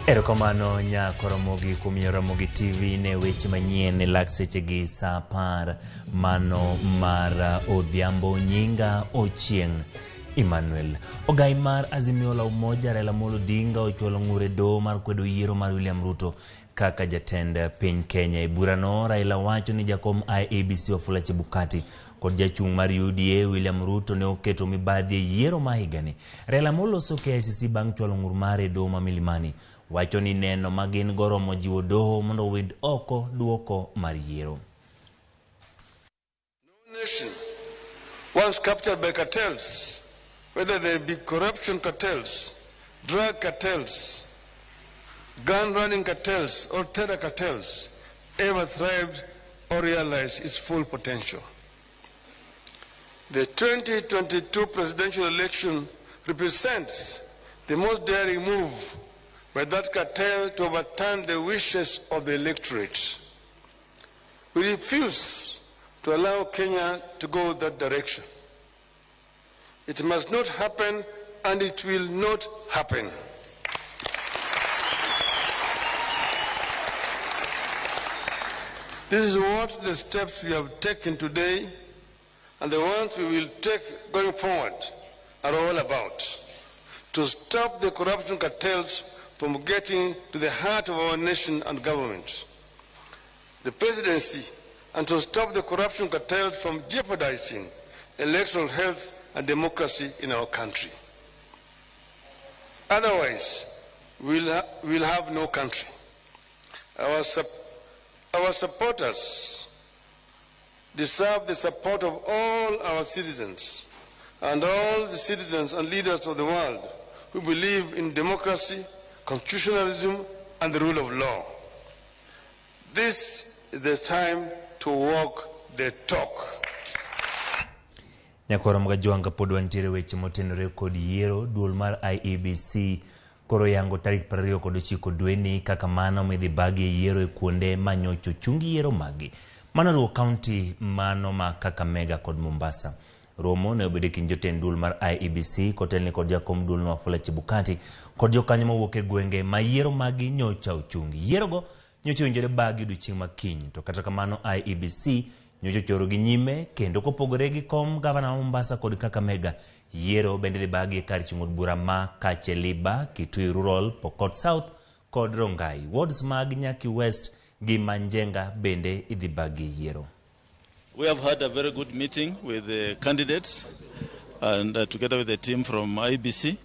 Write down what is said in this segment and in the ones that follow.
Erokamano nyako Ramogi kuom yiero Ramogi TV ne weche manyien e lak sechegi saa 10 mano mar odhiambo. Nyinga Ochieng' Emmanuel. Ogai mar Azimio la Umoja Raila Amolo Odinga ochwalo ng'ur e doho mar kwedo yiero mar William Ruto kaka jatend piny Kenya. E burano, Raila wacho ni jakom IEBC Wafula Chebukati kod jachung' mar UDA William Ruto ne oketo mibadhi e yiero ma higani. Raila moloso KICC bang' chwalo ng'ur mare e doho ma Milimani wacho ni neno ma gin go romo jiwo doho mondo owit oko duoko mar yiero. No nation once captured by cartels, whether they be corruption cartels, drug cartels, gun-running cartels, or terror cartels, ever thrived or realized its full potential. The 2022 presidential election represents the most daring move by that cartel to overturn the wishes of the electorate. We refuse to allow Kenya to go that direction. It must not happen, and it will not happen. This is what the steps we have taken today and the ones we will take going forward are all about. To stop the corruption cartels from getting to the heart of our nation and government, the presidency, and to stop the corruption cartels from jeopardizing electoral health and democracy in our country. Otherwise, we'll have no country. Our supporters deserve the support of all our citizens and all the citizens and leaders of the world who believe in democracy, constitutionalism, and the rule of law. This is the time to walk the talk. Nyakwaro Magajwanga pod wantiere weche motenore kod yiero. Duol mar IEBC koro yango tarik 29 dweni kaka mano midhi bagi yiero e kuonde manyocha ochungi yiero magi. Mano oriwo kaunti mano ma Kakamega kod Mombasa. Romo ne obedo e kind jotend duol mar IEBC kotelni kod jakom duolno Wafula Chebukati kod jokanyo mowuok e gwenge ma yiero magi nyocha ochungi. Yierogo nyocha owinjore bagi odiochieng' ma kiny, to kata kamano IEBC nyocha ochoro gi nyime kendo kopogore gi kom gavana ma Mombasa kod Kakamega, yiero bende dhi bagi e kar chung' od bura ma Kacheliba, Kitui Rural, Pokot South kod Rongai. Wards mag Nyaki West gi Manjenga bende idhi bagi yiero. We have had a very good meeting with the candidates and together with the team from IBC,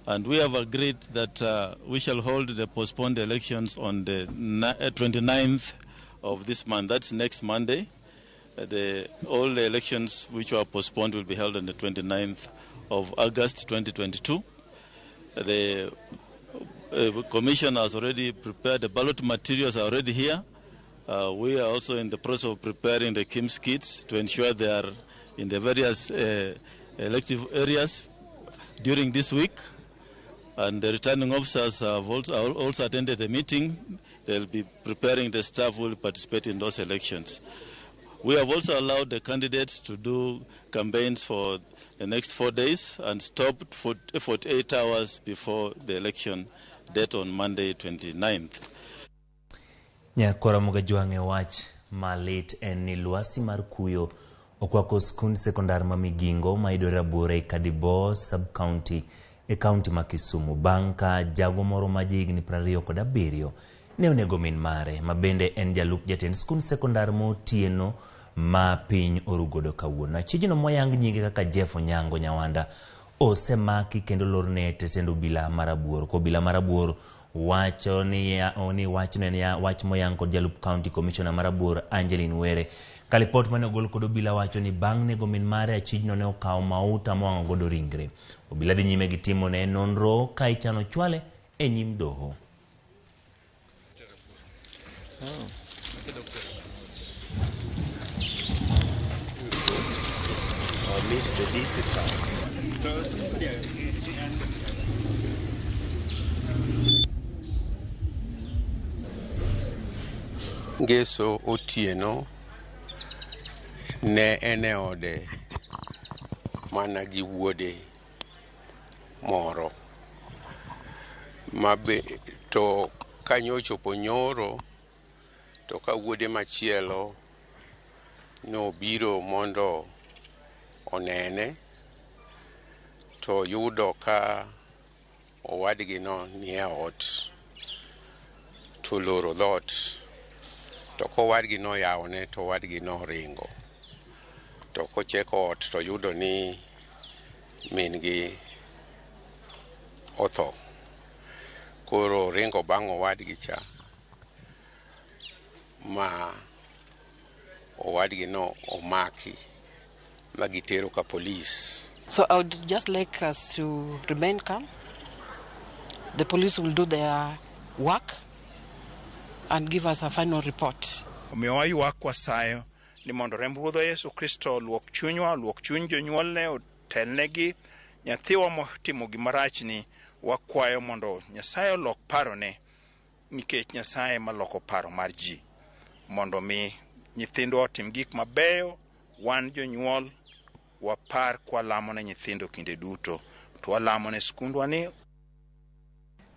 and we have agreed that we shall hold the postponed elections on the 29th of this month. That's next Monday. All the elections which were postponed will be held on the 29th of August 2022. The Commission has already prepared, the ballot materials are already here. We are also in the process of preparing the KIMS kits to ensure they are in the various elective areas during this week. And the returning officers have also attended the meeting. They'll be preparing the staff who will participate in those elections. We have also allowed the candidates to do campaigns for the next 4 days and stopped for 48 hours before the election date on Monday 29th. Nyakwara Mogajwang' e wach malit en ni lwasi mar kuyo okwako skund sekondar ma Migingo mayudore Rabora e Kadibo sub-county e kaunti ma Kisumu bang' ka jago moro ma jahigni 27 ne onego min mare ma bende en jalup jatend skund sekondar motieno ma piny orugodo kawuono. Achijno moyang nyinge kaka Jeff Onyango Nyawanda osemaki kendo lorne e tesend obila mar Abuor. Ko obila mar Abuor wacho ni wachno en wach moyang kod jalup county commissioner mar Abuor Angeline Were. Ka lipot mane ogol kod obila wacho ni bang' nego min mare achijno ne okawo mauta mowang'o godo ringre. Obila dhi nyime gi timo ne nonro ka ichano chwale e nyim doho. Meet the DC first. Ngeso otieno ne en e ode mana gi wuode moro ma be To kanyochopo nyoro to ka wuode machielo nobiro mondo onene to yudo ka owadgi no nie ot to loro dhoot to kowadgi noyawone to owadgi noringo to kocheko ot to yudo ni min-gi otho. Koro ringo bang' owadgi cha ma owadgi no omaki ma gitero ka polis. So I would just like us to remain calm. The police will do their work and give us a final report. Omiyo waywak kwasayo ni mondo remb Ruodhwa Yesu Kristo oluok chunywa, oluok chuny jonyuolne, otelnegi. Nyathiwa motimo gimarachni wakwayo mondo Nyasaye olok parone, nikech Nyasaye maloko paro mar ji, mondo mi nyithindwa otim gik mabeyo. Wan jonyuol wapar kwalamo ne nyithindo kinde duto, to walamo ne skundwa ni.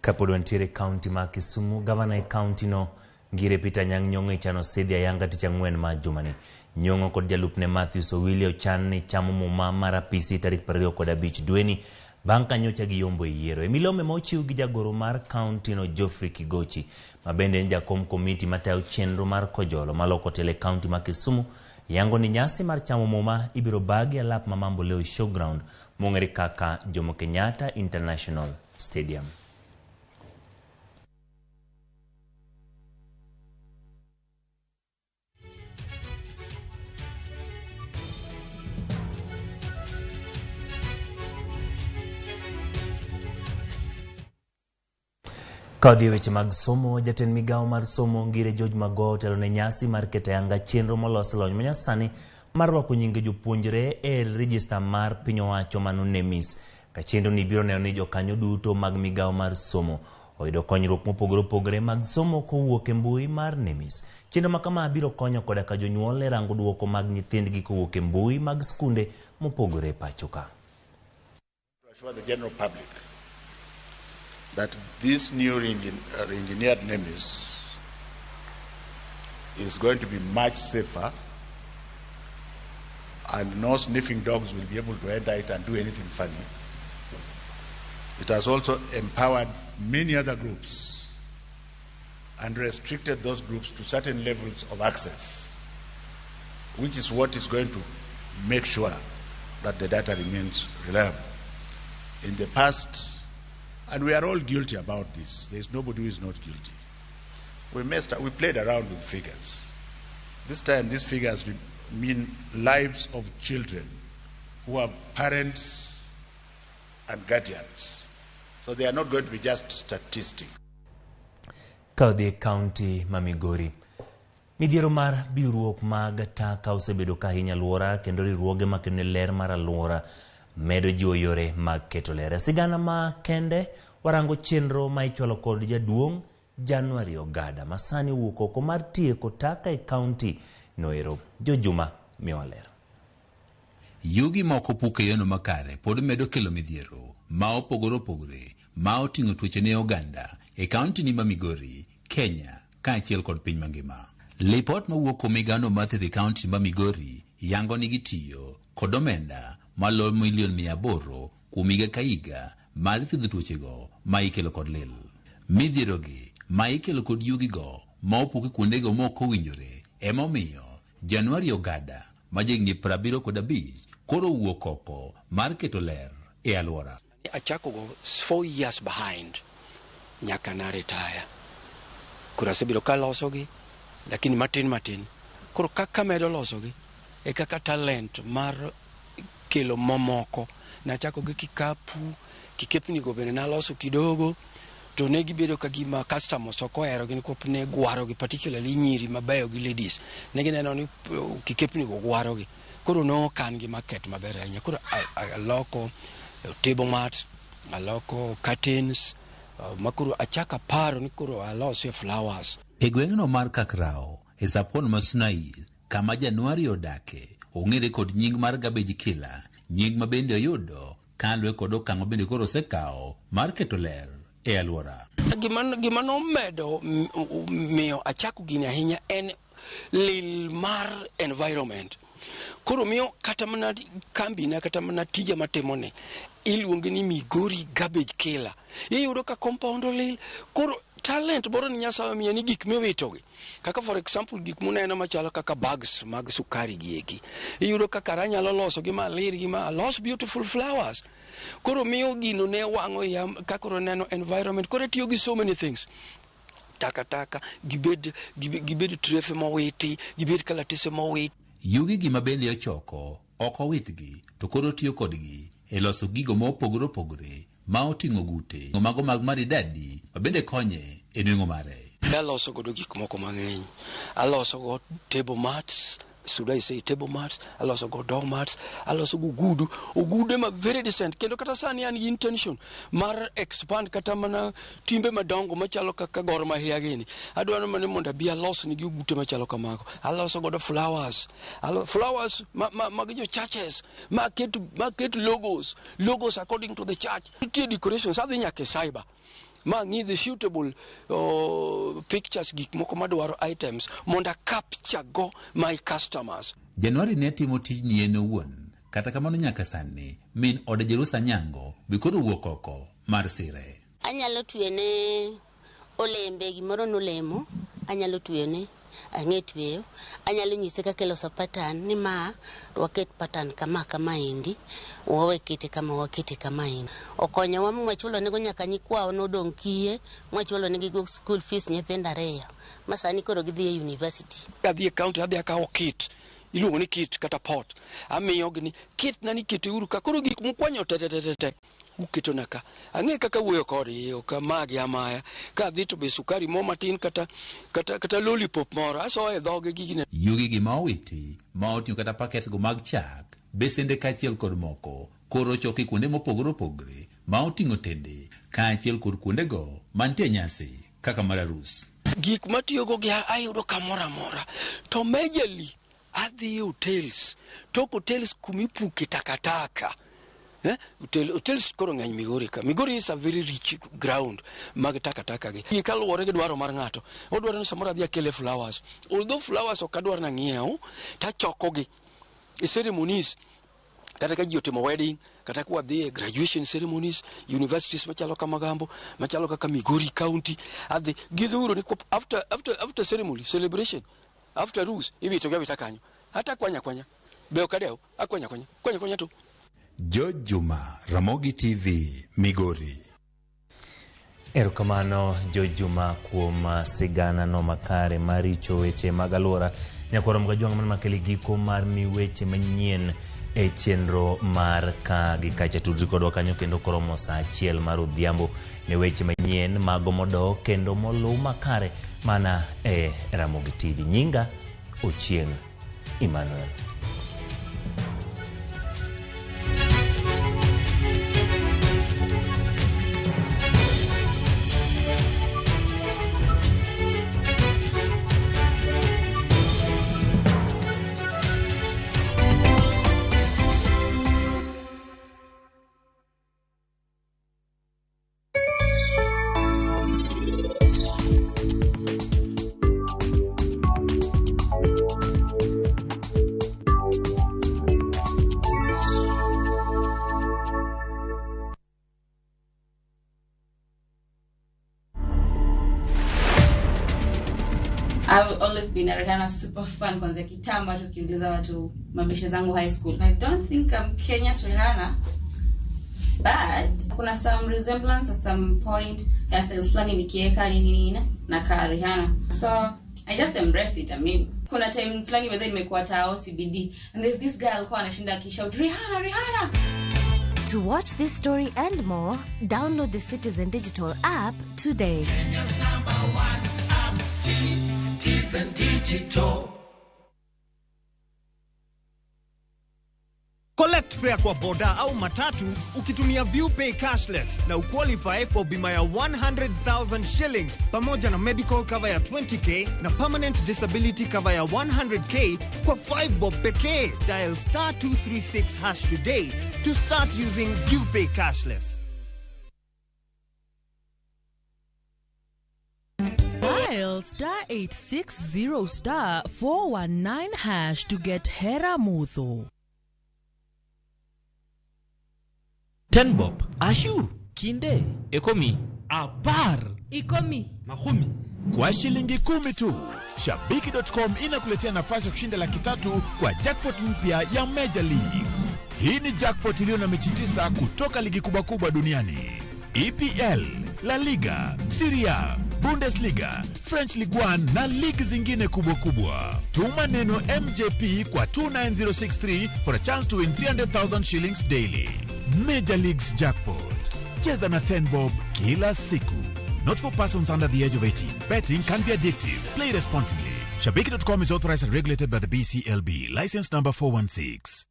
Kapod wantiere e kaunti ma Kisumu, gavana e kaunti no Ngire Peter Anyang' Nyong'o ichano sidhi ayanga tich ang'wen ma jumani. Nyong'o kod jalupne Matthews Owili ochan ni chamo muma mar apisi tarik 25 dweni bang' ka nyocha giyombo e yiero. E milome ma ochiw gi jagoro mar kaunti no Geoffrey Kigochi, ma bende en jakom komiti matayo chenro mar kojolo maloko telo e kaunti ma Kisumu, yango ni nyasi mar chamo muma ibiro bagi alap ma Mamboleo Showground mong'ere kaka Jomo Kenyatta International Stadium. Ka odhi e weche mag somo, jatend migawo mar somo Ngire George Magoha otelo ne nyasi mar keto ayanga chenro molos e lony manyasani mar rwako nyinge jopuonjre e rejista mar piny owacho mano NEMIS. Ka chenro ni biro neno ni jokanyo duto mag migawo mar somo oyudo konyruok mopogore opogore mag somo kowuok e mbui mar NEMIS. Chenro ma kama biro konyo koda ka jonyuol e rango duoko mag nyithindgi kowuok e mbui mag skunde mopogore e pacho ka. Assure the general public that this new re-engineered NEMIS is going to be much safer, and no sniffing dogs will be able to enter it and do anything funny. It has also empowered many other groups and restricted those groups to certain levels of access, which is what is going to make sure that the data remains reliable. In the past, and we are all guilty about this, there is nobody who is not guilty. We messed up, we played around with figures. This time, these figures mean lives of children who have parents and guardians. So they are not going to be just statistics. Ka odhi e kaunti ma Migori, midhiero mar biwruok mag taka osebedo ka hinyo alwora kendo riwruoge makedo ne ler mar alwora medo jiwo yore mag keto ler. E sigana ma kende warango chenro ma ichwalo kod jaduong' January Ogada ma sani owuok oko mar tieko taka e kaunti noero. Jojuma miyowa ler. Yugi moko puk e yono makare pod medo kelo midhiero ma opogore opogore ma oting'o tuoche ne oganda e kaunti ni ma Migori, Kenya kaachiel kod piny mangima. Lipot mawuok kuom migao mar thieth e kaunti ma Migori yango ni gitiyo kod omenda maloyo milion 800 kuom higa ka higa mar thiedho tuochego ma ikelo kod lil. Midhierogi ma ikelo kod yugigo ma opuk e kuondego ma ok owinjore emomiyo January Ogada ma jahigni 75 koro owuok oko mar keto ler e alwora. Achako go 4 years behind nyaka na retire. Koro asebedo kalosogi, lakini matin matin. Koro kaka medo losogi, e kaka talent mar kelo mamoko. Nachako gi kikapu, kikepni go bende naloso kidogo, to ne gibedo ka gima customers ok oherogi nikwop ne gwarogi, particularly nyiri mabeyo gi ladies. Ne gineno ni kikepni go gwarogi. Koro nokan gi market maber ahinya. Koro aloko table mat, aloko curtains, ma koro achako aparo ni koro alosie flowers. E gweng'no mar Kakrao, e sapon ma Sunai, kama January odake, ong'ere kod nying mar Garbage Killer, nying ma bende oyudo kaluwore kod okang' ma bende koro osekawo mar keto ler e alwora. Gima nomedo miyo achako gini ahinya en lil mar environment. Koro miyo kata mana kambina kata mana tija matimone iluonge ni Migori Garbage Killer. Iyudo ka compound olil. Koro talent moro ni Nyasaye omiya ni gik miwitogi. Kaka for example gik muneno machalo kaka bags mag sukari gi eki. Iyudo kaka anyalo loso gi malir gi ma alos beautiful flowers. Koro miyo gino ne wang'o iya kaka neno environment. Koro atiyo gi so many things. Takataka, gibed trefe mowiti, gibed kalatese mowiti. Yugi gi ma bende ochoko ok owitgi to koro otiyo kodgi e loso gigo ma opogore opogore ma oting'o gute mago mag maridadi ma bende konye e nweng'o mare. Aloso godo gik moko mang'eny. Aloso go table mats, should I say table mats, aloso go door mats, aloso go ogudu. Ogudu ma very decent. Kendo kata sani an gi intention mar expand kata mana timbe madongo machalo kaka Gor Mahia gini. Adwaro mana mondo abi alos nigi ogute machalo kamago. Aloso godo flowers. Flowers mag jo churches. Ma ket logos. Logos according to the church. Nitie decorations. Adhi nyaka e cyber. Ma ng'i the suitable pictures gik moko madwaro items mondo a capture go my customers. Januari ne timo tijni en owuon, kata kamano nyaka sani min ode Jerusa Nyango be koro wuok oko mar sire. Anyalo twene olembe gimoro nolemo, anyalo twene, ang'e tweyo, anyalo nyise kaka iloso pattern ni ma waket pattern kama kama endi, wawe kete kama wakete kama endi. Okonyowa mwachulo nego nyaka nyikwawa nodong' kiye, mwachulo negi go school fees nyithindo ariyo, ma sani koro gidhi e university. Adhi e county, adhi akawo kit, iluongo ni kit kata pot. Amiyogi ni kit na ni kete uru ka, koro gik mukwanyo te te te te uketona ka. Ang'e kaka wuoyo kodgi, ok amagi amaya. Ka adhi to be sukari mo matin kata lollipop moro, asoyo e dhoge gigine. Yugi gi ma owiti, ma oting'o kata paket go mag chak, besende kaachiel kod moko, koro ochoki kuonde mopogore opogore ma oting'o tende, kaachiel kod kuondego mantie nyasi kaka mar arus. Gik matiyogo gi ayudo kamoro amora, to majorly adhi e hotels. Tok hotels kumipuke takataka. Hotels koro ng'eny Migori ka. Migori is a very rich ground mag takataka gi. Kaluwore gi dwaro mar ng'ato, odwaro ni samoro adhi akele flowers. Although flowers ok adwar nang'iew, tachokogi e ceremonies. Kata ka ji otimo wedding, kata ka wadhi e graduation ceremonies, universities machalo kamagambo, machalo kaka Migori County, adhi gidhuro ni after ceremony, celebration, after rus, iwito gi awita kanyo. Hata kwanya kwanya. Be ok adew, akwanya kwanya, kwanya kwanya to. George Juma, Ramogi TV, Migori. Erokamano George Juma kuom sigana no makare maricho weche mag alwora. Nyakwaro Mgajwang' mana makele giko mar mi weche manyien e chenro mar ka gi kacha. Tudri kodwa kanyo kendo koromo saa 1 mar odhiambo ne weche manyien mago modok kendo moluw makare mana e Ramogi TV. Nyinga Ochieng' Emmanuel. I've always been a Rihanna super fan kwanza kitambo watu kiuliza watu mabeshe zangu high school. I don't think I'm Kenya's Rihanna, but kuna some resemblance at some point, hairstyles fulani nikieka nini nini na ka Rihanna. So I just embraced it. I mean, kuna time fulani whether nimekuwa tao CBD and there's this girl alikuwa anashinda akishout Rihanna Rihanna. To watch this story and more, download the Citizen Digital app today. Kenya's #1 app, Citizen Digital. Collect fare kwa boda au matatu ukitumia ViewPay cashless na uqualify for bima ya 100,000 shillings pamoja na medical cover ya 20k na permanent disability cover ya 100k kwa 5 bob pekee. Dial *236# today to start using ViewPay cashless. Dial *860 *419# to get Hera Mutho. Tenbob, Ashu, Kinde, Ekomi, Apar, Ikomi, Mahumi. Kwa shilingi 10 tu, Shabiki.com inakuletea nafasi ya kushinda 300,000 kwa jackpot mpya ya Major Leagues. Hii ni jackpot iliyo na mechi 9 kutoka ligi kubwa kubwa duniani: EPL, La Liga, Serie A, Bundesliga, French Ligue 1 na ligi zingine kubwa kubwa. Tuma neno MJP kwa 29063 for a chance to win 300,000 shillings daily. Major Leagues Jackpot. Cheza na 10 bob kila siku. Not for persons under the age of 18. Betting can be addictive. Play responsibly. Shabiki.com is authorized and regulated by the BCLB. License number 416.